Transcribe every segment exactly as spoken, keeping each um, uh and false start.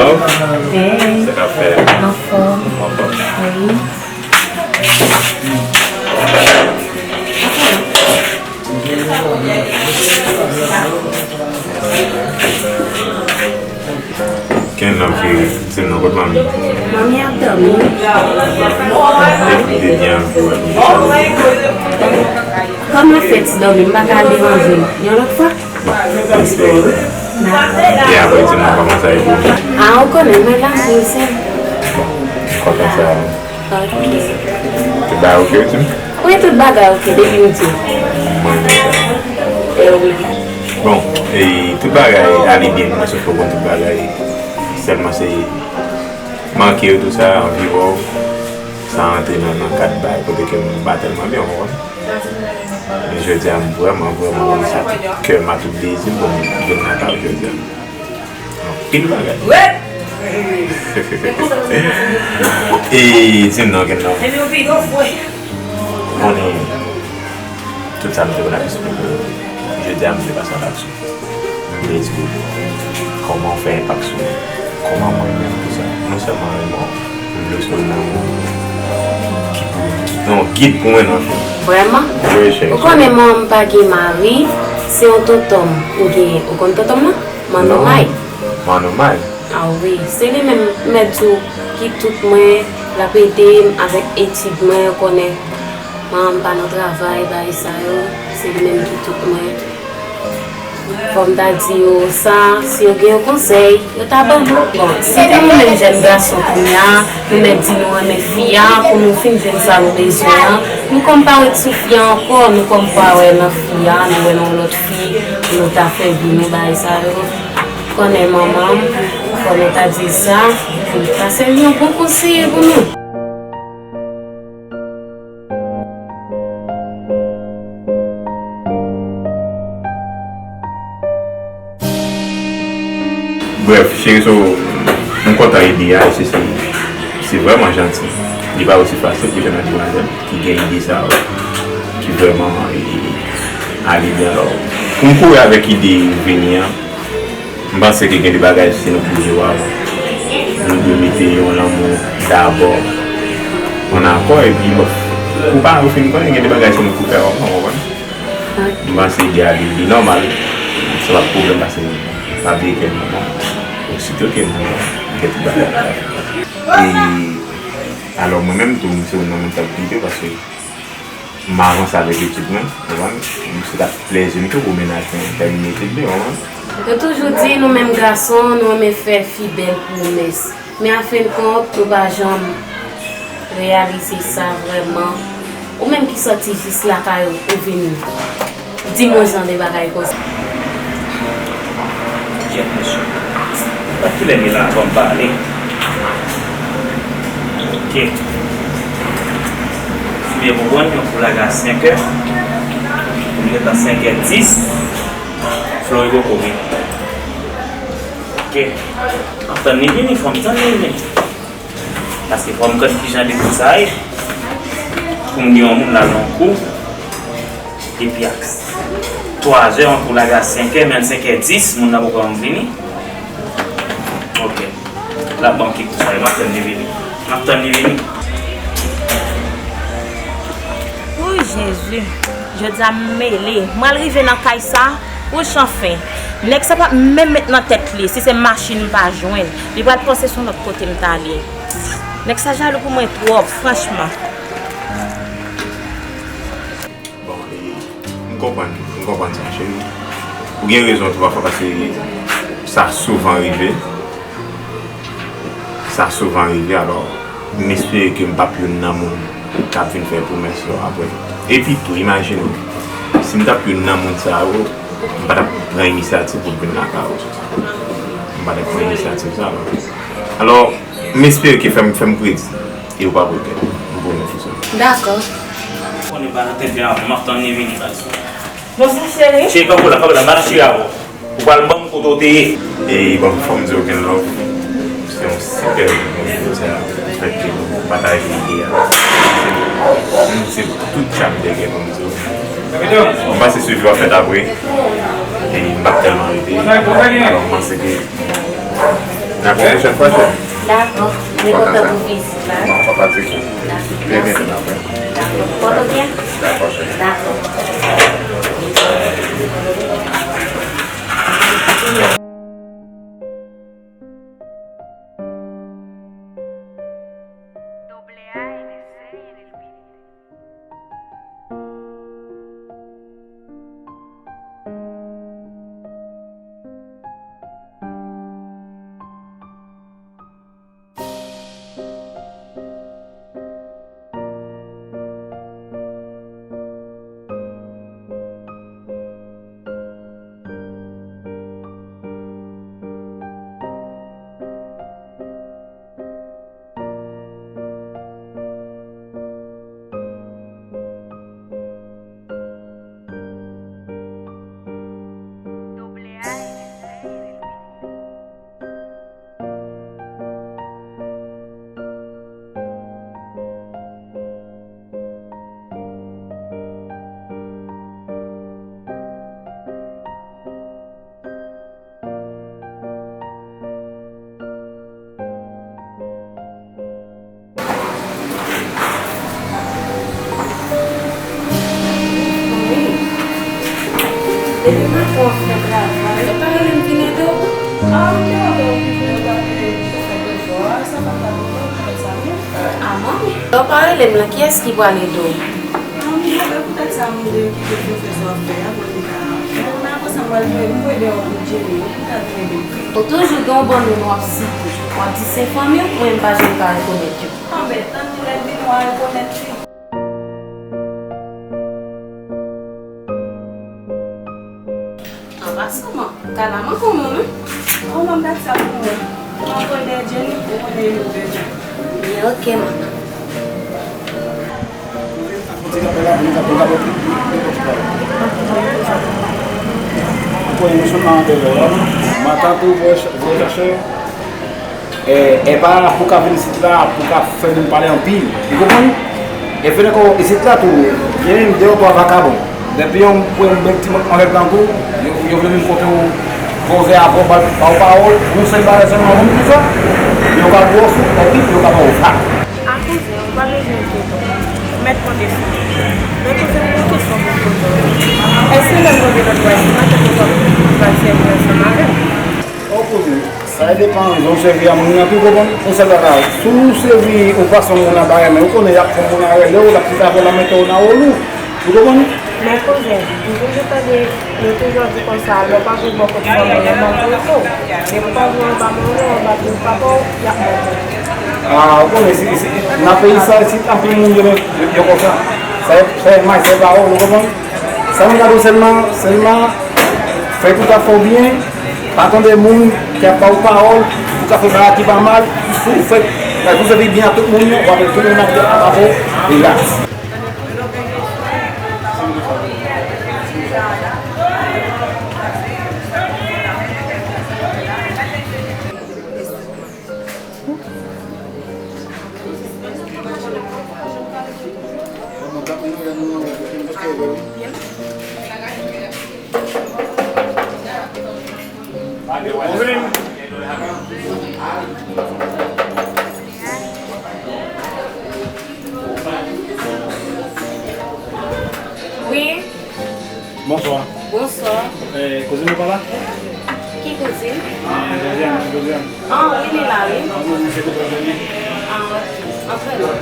Hey. Sa k ap fèt? Anfòm. Anfòm. Wi. Kenn nan ki di m nan kot manmi. Manmi ap dòmi. Depi depi anvi wè m deja. Kòman fè ti dòmi, m pa ka deranje l yon lòt fwa? Bon, espere. Dakò. E apre di m nan kòman sa ye pou ou. A, ou konnen, mwen la, mwen sèl. Bon, kontan sa. Ok. Tout bagay oke, ou di m? Wi, tout bagay oke, depi m di. Mwen renmen sa. E ou menm? Bon, e tout bagay ale byen, mwen sot pou konn tout bagay. Sèlman se manke yo tou sa, anvi wè w. Sa rantre nan, nan kad bagay kote ke m pa tèlman byen, w konprann? Men jodi a, m vrèman, vrèman renmen sa tout kè m a tout dezi m pou m vin lakay ou jodi a. Anpil bagay. E di m non, gen non. Konnen tout sa m te konn ap esplike w. Jodi a, m vle pase anba sou. M vle di w kòman w fè enpak sou mwen, kòman mwen menm tou sa. Non sèlman renmen w, m vle w se yon moun ki pou, ki pou yon gid pou mwen nan vi. Vrèman? Wi, cheri. Ou konnen mwen, m pa gen mari, se yon tonton m genyen. Ou konn tonton m nan? Manomay. Manomay? A wi, se li menm, m mèt di w, ki tout mwen, l ap ede m avèk etid mwen, ou konnen. Manman m pa nan travay, bagay sa yo, se li menm ki tout mwen. Fò m ta di yo sa, si yo gen yon konsèy, yo ta ban m. Bon, si pou nou menm jèn gason kounye a, nou mèt di nou renmen fi a, pou nou fin jwenn sa nou bezwen an, nou kòm pa ret sou fi a ankò, nou kòm pa wè nan fi a, nou wè nan yon lòt fi, pou nou ta fè vi nou, bagay sa yo. Konnen manman m, fò nou ta di sa, pou l ta sèvi yon bon konseye pou nou. Brèf, cheri, so, m kontan ide a, se, se, se vrèman janti. Li pa osi fasil pou jèn madmwazèl ki gen ide sa yo, ki vrèman, e, ale byen. Alò, pou m kouri avèk ide vini an, m panse ke gen de bagay si nou pou di yo avan. Nou dwe mete yon lanmou dabò ann akò, epi, bon, pou pa ou fin konnen, gen de bagay si nou pou fè avan, w konprann? M panse ide a li, li nòmal, sa pa pwoblèm, paske pa bliye ke manman, osito ke manman gen tout bagay la. E, alò, mwen menm tou, m se youn nan moun k ap gide, paske m avanse avèk etid mwen, ou konprann? Se t ap plèzi m tou pou mennaj mwen tèmine etid li, ou konprann? Yo toujou di nou menm gason, nou renmen fè fi bèl pwomès. Men anfendkont, nou pa janm reyalize sa vrèman. Ou menm ki sòti jis lakay ou, ou vin di m yon jan de bagay konsa. Kèt mesye. Bat kilè m ye la avan m pale? Ok. Si byen konprann, yon kou lage a senkè. Pou m gentan senkè dis. Flori poko vini. Ok. M ap tann li vini, fò m tann li vini. Paske fò m konn kijan de kou sa ye. Pou m gen yon moun la nan kou. Epi ak twazè, yon kou lage a senkè, men senkè dis, moun nan poko janm vini. Ok. L ap ban m ki kou sa ye, m ap tann li vini. M ap tann li vini. Wouy, Jezi. Jodi a m mele. Mwen al rive nan kay sa. Wouch anfen. Nèg sa pa menm met nan tèt li. Si se machin m pa jwenn, li pral panse se yon lòt kote m t ale. Nèg sa jalou pou mwen twòp, franchman. Bon, e, m konprann, m konprann sa, cheri. Ou gen rezon tou pafwa, paske sa souvan rive. Sa souvan rive, alò, m espere ke m p ap youn nan moun k ap vin fè pwomès yo apre. Epi tou, imajine w, si m t ap youn nan moun sa yo, m pa t ap pran inisyativ pou m vin lakay ou, sou sa. M pa t ap pran inisyativ sa, alò. Alò, m espere ke fè m, fè m kredi. E ou pa pwomèt. M pwomèt ou sa. Dakò. Konnen pa nan tèt byen avè m, m ap tann li vini, baz. Bonswa, cheri. Cheri, kanpe la, kanpe la, m pa nan cheri avè w. Ou pral ban m kote w te ye. E bon, fò m di w gen love. Se yon sipè moun jodi a. Fèt ke nou pataje ide a. Se, se tout sa m te gen pou m di w. M panse se jou a fèt apre. E m p ap tèlman rete. Alò, m panse ke N ap wè pwochèn fwa, chè. Dakò. Mwen kontan pou vizit la. Non, pa fatige. Dakò. Byen, byen, mèsi. Dakò. Pòte w byen? Dakò, chè. Dakò. Depi maten w ap fè travay. Ou pa rele m vin ede w? Ah, ok, ok, ok, ok, ok, ok. Sa pa ta bon, sa, men. Ah, manmi. Lè w pa rele m lan, kiyès ki pral ede w? Manmi, se poutèt sa, m vle kite w fè sa w ap fè a, pou m ka. Men apre sa, m pral jwe, m pral ede w pou Jenny, pou l ka vin ede w. Ou toujou gen yon bann moun w ap site. W ap di se fanmi w, mwen m pa janm ka rekonèt yo. Anben, tann lè l vini, w a rekonèt li. An pasan, man, kalaman pou moun, wi. An, manman, gad sa pou mwen. Mwen konnen Jenny, ou konnen yo deja. Byen, ok, manman. Matant ou voye chache. E, e pa pou ka vin isit la, pou ka fè nou pale anpil. Ou konprann? E fè ankò isit la tou, gen menm de ou twa vakabon. Depi yon pwen bèk ti mòt anlè blan kou, yo, yo vle vin kote ou, koze avè w, ba, ba w pawòl, yon sèl bagay sèlman, ou konn sa? Yo ka pran w sou, epi yo ka ba w vag. A kouzen, ou pa bezwen enkyete w. Ou mèt konte sou mwen. Men kouzen, m gen yon kesyon pou m poze w. Èske lè m rive lòt bò a, se pa kèlkeswa pou m pral sèvi ansanm avè m? O kouzen, sa depann jan w sèvi a moun nan tou, konprann? Yon sèl bagay, si w sèvi yon fason moun nan pa renmen, ou konnen y ap fè moun nan rele w, l ap kite avè w, l ap mete w nan relou. Ou konprann? Men kouzen, m toujou tande yo toujou di konsa, lè w pa vin bò kot fanmi w, yo maltrete w. Depi w pa vin anba men w, anba men papa w, y ap maltrete w. Ah, ou konnen, si, si, nan peyi sa, isit, anpil moun yo, yo, yo konsa. Sa, sa, se pawòl, ou konprann? Sa m ka di w sèlman, sèlman, fè tout afè w byen, pa tande moun ki ap ba w pawòl, pou ka fè bagay ki pa mal, si w fè, si w sèvi byen a tout moun yo, w ap wè tout moun ap, ap, ap, rilaks. Wi. Bonswa. Bonswa. Eh, kouzin ou pa la? Ki kouzin? Eh, Josiane, Josiane. Ah, wi, li la, wi. Ah, wi, se kouzin li. Ah, ok. Antre non.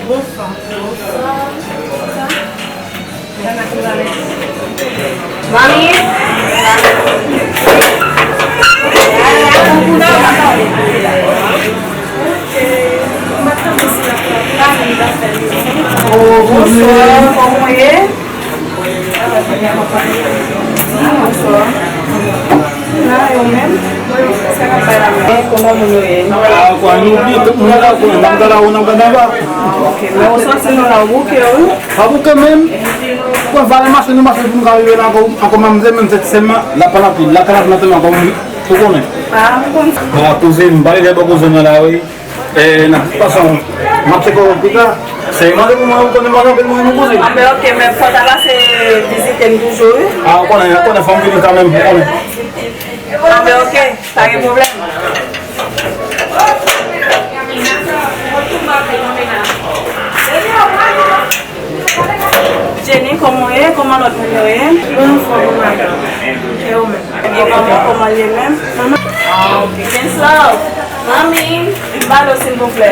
Bonswa. Bonswa. Mami. Oh, bonswa, kòman w ye? Bonswa. Nan, e ou menm? Sa k ap bay la menm? Kòman moun yo ye? Ah, kwa, nou byen, tout moun la, kòman, nan gada ou nan gada ba? Ah, ok. Men ou santi nou la, ou bouke, wi. Pa bouke menm. Kwa, valè mache, nou mache pou nou ka rive la, ankò, ankò, manmzèl, menm se sèlman, la pa la pli, la pa la pli, la tèlman, kòman, ou konnen. Ah, m konn. Ah, kouzin, m pale de bò kouzin nan la, wi. E, nan tout fason, m ap tcheke w pita. Se mande pou mwen, ou konnen mwen anpil mwen nou koze. Anben, ok, men fò ta pase vizite m toujou, wi. A, ou konnen, ou konnen fò m vini kanmenm, ou konnen. Anben, ok, pa gen pwoblèm. Jenny, kòman w ye? Kòman lòt moun yo ye? Mwen anfòm, mwen. E ou menm? Ebyen, manman, kòman l ye menm? Manman. Ah, ok. Vince Love. Manmi, m pale w, silvouplè.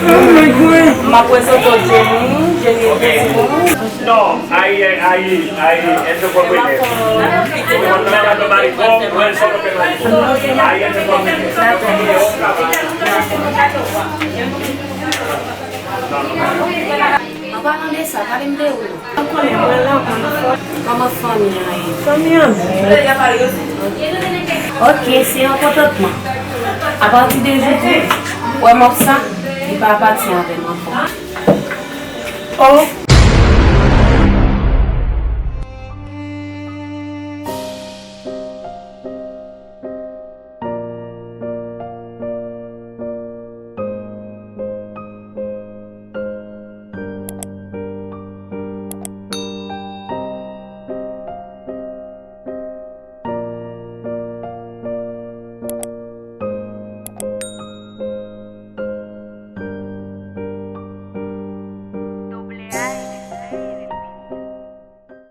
M ap prezante w Jenny. Jenny, Jenny. Non, ahí, ahí, ahí, él se fue primero. Cuando me habló maricón, no, él se fue primero. Ahí él se fue primero. An palan de sa, pale m de ou non. Ou konnen mwen la, mwen fò. Kòman fanmi an ye? Fanmi an bèl. Ok, se yon kontantman. Apati de jodi, wè m ap sa, li pa pati avè m ankò. Oh,